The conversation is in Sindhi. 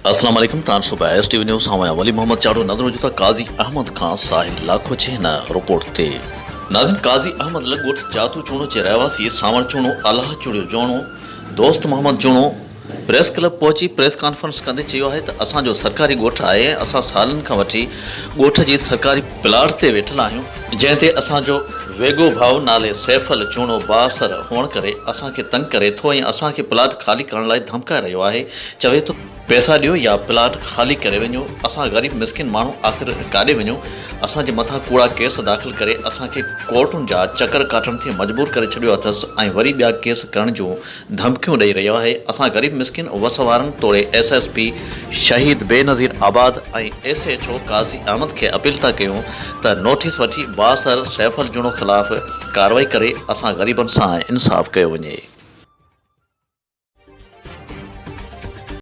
اسلام عليڪم تان صبح ايس ٽي وي نيوز سان آهيان ولي محمد چاڙهو نظر وجهون ٿا قاضي احمد کان ساحل لاکو جي هن رپورٽ تي. ناظرين قاضي احمد لڳ ڳوٺ جاتو چوڻو جي رهواسي سانوڻ چوڻو، الهه چڙيو جوڻو، دوست محمد جوڻو پريس ڪلب پهچي پريس ڪانفرنس ڪندي چيو آهي ته اسان جو سرڪاري ڳوٺ آهي ۽ اسان سالن کان وٺي ڳوٺ جي سرڪاري پلاٽ تي ويٺل آهيون جنهن تي اسان جو ويڳو ڀاء نالي سيفل چوڻو بااثر هئڻ ڪري اسان کي تنگ ڪري ٿو ۽ اسان کي پلاٽ خالي ڪرڻ لاء ڌمڪائي رهيو آهي چوي ٿو پئسا ڏيو يا پلاٽ خالي ڪري وڃو، اسان غريب مسڪين ماڻهو آخر ڪاڏي وڃون، اسان جي مٿان ڪوڙا ڪيس داخل ڪري اسان کي ڪورٽن جا چڪر ڪاٽڻ تي مجبور ڪري ڇڏيو اٿس ۽ وري ٻيا ڪيس ڪرڻ جون ڌمڪيون ڏئي رهيو آهي، اسان غريب مسڪين وس وارن توڙي S S P Shaheed Benazirabad ۽ S H O Qazi Ahmed کي اپيل ٿا ڪيون ته نوٽيس وٺي بااثر سيف الجوڻو خلاف ڪارروائي ڪري اسان غريبن سان انصاف ڪيو وڃي.